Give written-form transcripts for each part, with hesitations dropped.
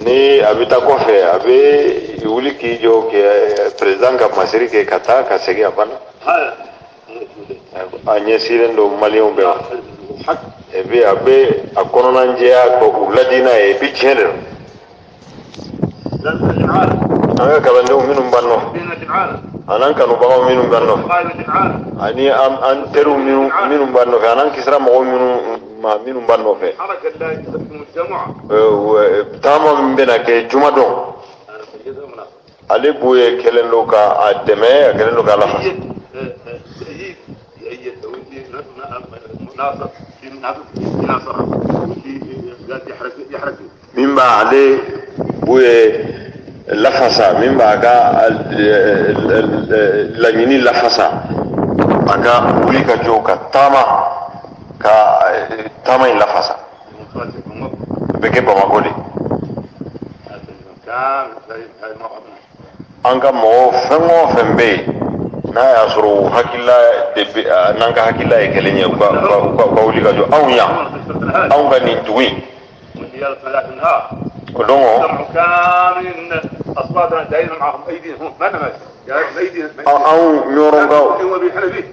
Ni a bɛ taa kɔfɛ, a bɛ wuli k'i jɔ kɛ président ka masiri kɛ ka taa ka segin, a banna. A ɲɛsinnen don maliyɛnw bɛɛ ma. Et puis a bɛ a kɔnɔna jɛya ka u ladi n'a ye. Et puis tiɲɛ de don. An ka kalandenw minnu b'an nɔfɛ, an'an kanubagaw minnu b'an nɔfɛ, ani an teriw minnu b'an nɔfɛ, an'an kisira mɔgɔw minnu ma minnu b'an nɔfɛ, taama min bɛna kɛ jumadon, ale Buye kɛlen don ka a dɛmɛ, a kɛlen don k'a lafasa. Min b'ale Buye lafasa, min b'a ka laɲini lafasa, a ka wuli ka jɔ ka taama, ka taama in lafasa, a bɛ kɛ Bamakɔ de. An ka mɔgɔw fɛn o fɛn bɛ yen, n'a y'a sɔrɔ u hakilila de bɛ n'an ka hakilila ye kelen ye, u ka wuli ka jɔ anw yan, anw ka nin dugu in o don. Anw ɲɔrɔnkaw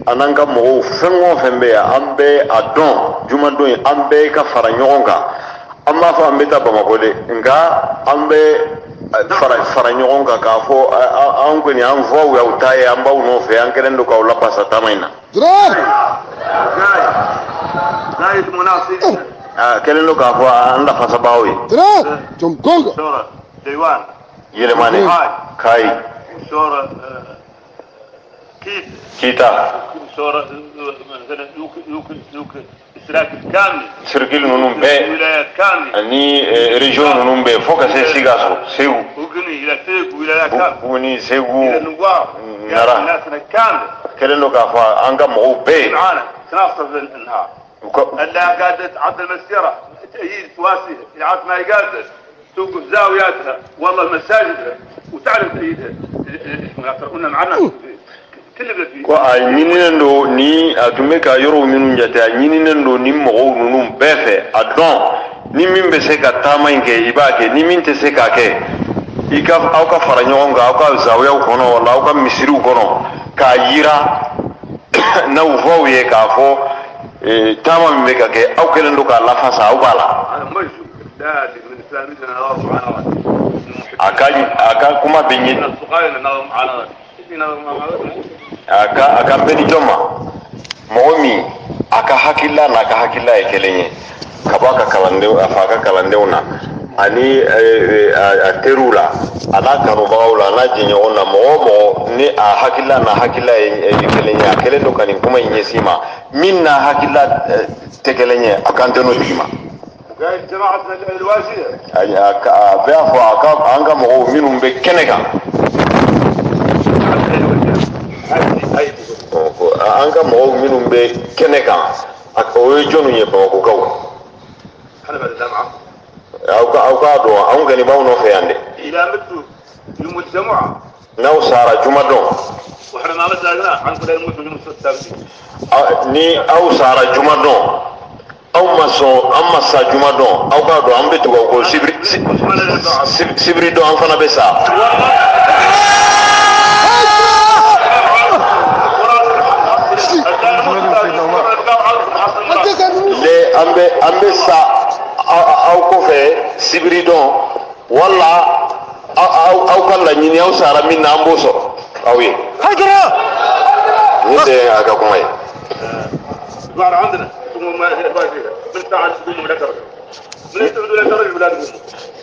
an'an ka mɔgɔw fɛn o fɛn bɛ yan, an bɛ a dɔn jumadon in, an bɛɛ ka fara ɲɔgɔn kan. An b'a fɔ an bɛ taa Bamakɔ de, nka an bɛ fara ɲɔgɔn kan k'a fɔ an kɔni, an faw y'aw ta ye, an b'aw nɔfɛ, an kɛlen don k'aw lapasa taama in na. A kɛlen don k'a fɔ an lafasabaaw ye. Yɛlɛmani, Kayi, Kita, sirikili ninnu bɛɛ ani région ninnu bɛɛ, fo ka se Sikaso, Segu, Buguni, Segu, Nara, kɛlen don k'a fɔ an ka mɔgɔw bɛɛ ye. توقف زاوياتها والله مساجدها وتعلم تأييدها قلنا معنا. Ko a ɲininen don ni a tun bɛ ka yɔrɔw minnu jate, a ɲininen don ni mɔgɔw ninnu bɛɛ fɛ, a dɔn ni min bɛ se ka taama in kɛ, i b'a kɛ, ni min tɛ se k'a kɛ, i ka aw ka fara ɲɔgɔn kan aw ka zawiyaw kɔnɔ wala aw ka misiriw kɔnɔ, k'a yira n'aw fɔw ye k'a fɔ taama min bɛ ka kɛ, aw kɛlen don k'a lafasa, aw b'a la. A ka kuma bɛ ɲɛ, a ka bɛn ni jɔn ma? Mɔgɔ min a ka hakilila n'a ka hakilila ye kelen ye, ka bɔ a ka kalandenw, a fa ka kalandenw na, ani a teriw la, a n'a kanubagaw la, a n'a jɛɲɔgɔnw na, mɔgɔ o mɔgɔ ni a hakilila n'a hakilila ye kelen ye, a kɛlen don ka nin kuma in ɲɛsin ma, min n'a hakilila tɛ kelen ye, a kan tɛ n'o tigi ma. A bɛ a fɔ a ka an ka mɔgɔw minnu bɛ kɛnɛ kan, an ka mɔgɔw minnu bɛ kɛnɛ kan, o ye jɔnniw ye? Bamakɔkaw. Aw k'a dɔn anw kɔni b'aw nɔfɛ yan dɛ. N'aw sara juma dɔn, ni aw sara juma dɔn, aw ma sɔn, an ma sa juma dɔn, aw k'a dɔn an bɛ tugu aw kɔ sibiri dɔn, an fana bɛ sa. Le an bɛ sa aw kɔfɛ sibiri dɔn, wala aw ka laɲini, aw sara min na, an b'o sɔrɔ aw ye. Nin tɛ a ka kuma ye.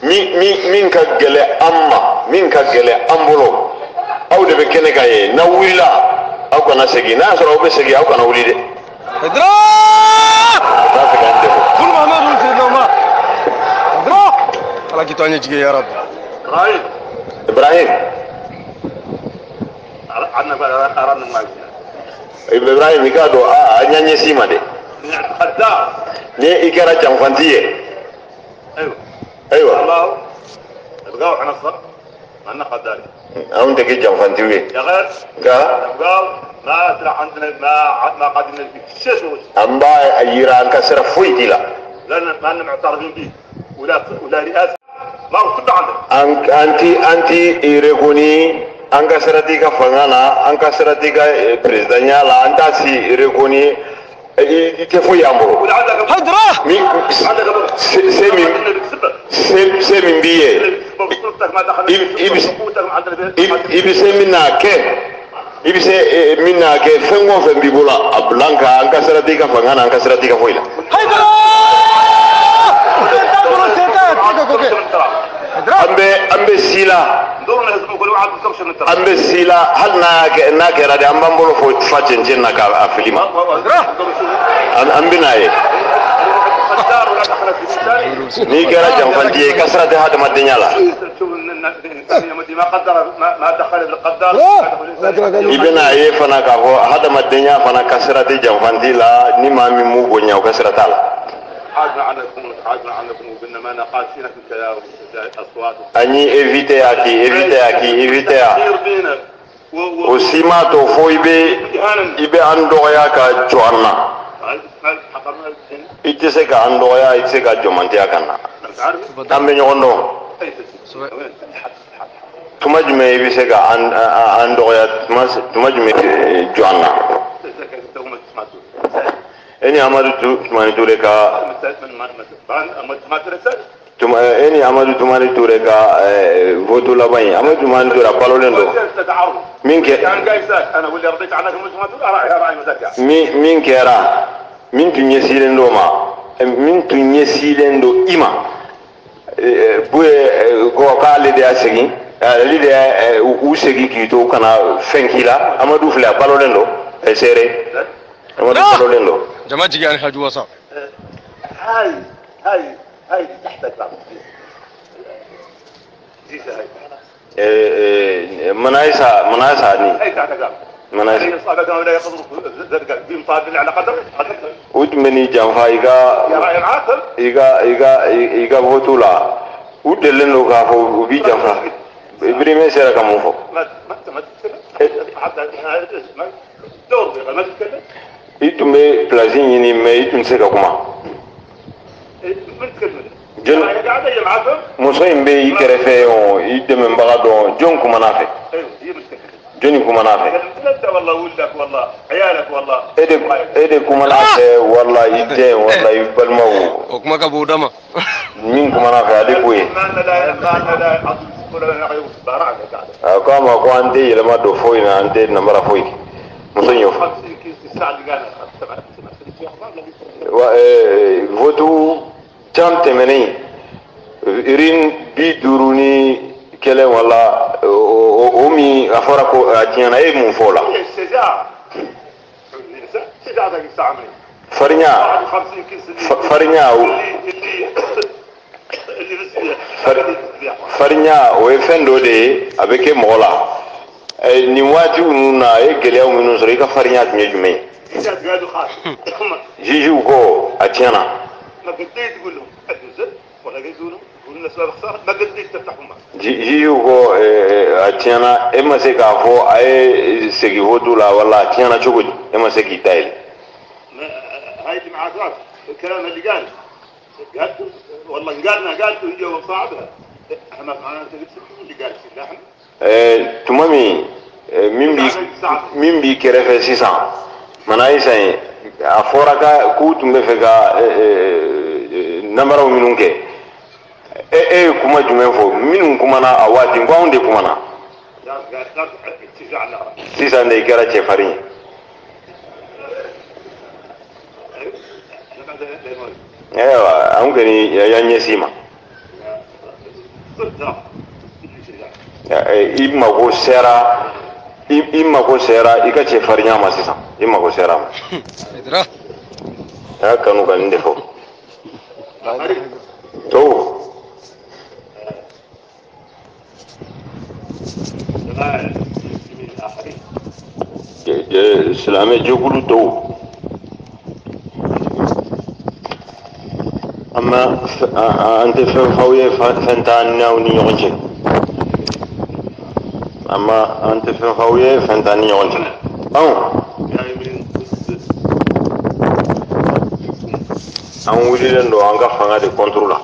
Min ka gɛlɛ an ma, min ka gɛlɛ an bolo, aw de bɛ kɛnɛ kan ye. N'aw wulila, aw kana segin. N'a y'a sɔrɔ aw bɛ segin, aw kana wuli dɛ. T'a fɛ k'an degun. Ala k'i to an ɲɛ jigi ya Rabbi. Ibrahim, Ibrahim, i k'a dɔn a ɲɛ ɲɛsin ma dɛ. Ni i kɛra janfanti ye, ayiwa, anw tɛ kɛ janfantiw ye, nka an b'a yira an ka sira foyi t'i la. ولا رئاسه ما هو تبع عندك. An ti reconnu an ka sira t'i ka fanga la, an ka sira t'i ka présidentya la, an t'a si reconnu, i tɛ foyi y'an bolo. ولا عندك هدرة Min se se min se min b'i ye, i bɛ se min n'a kɛ, i bɛ se min n'a kɛ, fɛn o fɛn b'i bolo a bila an kan, an ka sira t'i ka fanga na, an ka sira t'i ka foyi la. هدرة An bɛ si la, an bɛ si la, hali n'a kɛra de, an b'an bolo fo fa cɛncɛn na k'a fili ma, an bɛ n'a ye. N'i kɛra janfanti ye, i ka sira tɛ hadamadenya la. I bɛna ye fana k'a fɔ hadamadenya fana ka sira tɛ janfanti la, ni maa min m'u bonya, o ka sira t'a la. An y'i éviter a k'i éviter a k'i éviter a, o si m'a to fo i bɛ an dɔgɔya ka jɔ an na. I tɛ se ka an dɔgɔya, i tɛ se ka jɔmantiya ka na. An bɛ ɲɔgɔn dɔn. Tuma jumɛn i bɛ se ka an dɔgɔya, tuma jumɛn jɔ an na? E ni Amadu Tumani Ture ka e ni Amadu Tumani Ture ka voto laban ye, Amadu Tumani Ture a balolen don. Min min kɛra, min tun ɲɛsinnen don ma, min tun ɲɛsinnen don i ma, Buye ko k'ale de y'a segin, ale de y'a u segin k'i to kana fɛn k'i la. Amadu filɛ, a balolen don, seere Amadu balolen don. Jama jigi ani haju wasa. هاي هاي هاي تحتك بعد جيسة هاي. منايسة منايسة ni هاي تحتك بعد. Manayisa. U tun bɛ n'i janfa i ka i ka i ka i ka voto la, u delilen don k'a fɔ u b'i janfa. Ibrahima sera ka mun fɔ? I tun bɛ place ɲini, mais i tun tɛ se ka kuma. Muso in bɛ i kɛrɛfɛ o, i dɛmɛbaga dɔn, jɔn kumana a fɛ? Jɔnni kumana a fɛ? E de kumana a fɛ, wala i den, wala i balimaw. O kuma ka bon o da ma. Min kumana a fɛ, ale b'o ye. A ko a ma ko an tɛ yɛlɛma don foyi la, an tɛ namara foyi. Muso in y'o fɔ. Wa votu can tɛmɛnen, irin 51 wala o min a fɔra ko a tiɲɛna, e ye mun fɔ o la? Farinya farinya farinya o ye fɛn dɔ de ye, a bɛ kɛ mɔgɔ la. Nin waati ninnu na, a ye gɛlɛya minnu sɔrɔ, i ka farinya tun ye jumɛn ye? Juge ko a tiɲɛna. Juge ko a tiɲɛna, e ma se k'a fɔ a ye segin vote la, wala a tiɲɛna cogo di, e ma se k'i dayɛlɛ. Tuma min min b'i kɛrɛfɛ sisan, Manayisa ye, a fɔra k'u tun bɛ fɛ ka namaraw minnu kɛ, e ye kuma jumɛn fɔ? Minnu kumana a waati, ko anw de kumana. Sisan de i kɛra cɛfarin ye. Ayiwa, an kɔni y'an ɲɛsin i ma. I mago sera, i mago sera i ka cɛfarinya ma sisan, i mago sera a ma. A y'a kanu ka nin de fɔ. Tɔw. Silamɛ jɛkulu tɔw, an tɛ fɛn f'aw ye, fɛn t'an n'aw ni ɲɔgɔn cɛ. Amma an tɛ fɛn f'aw ye, fɛn t'an ni ɲɔgɔn cɛ. Anw an wulilen don an ka fanga de contre la.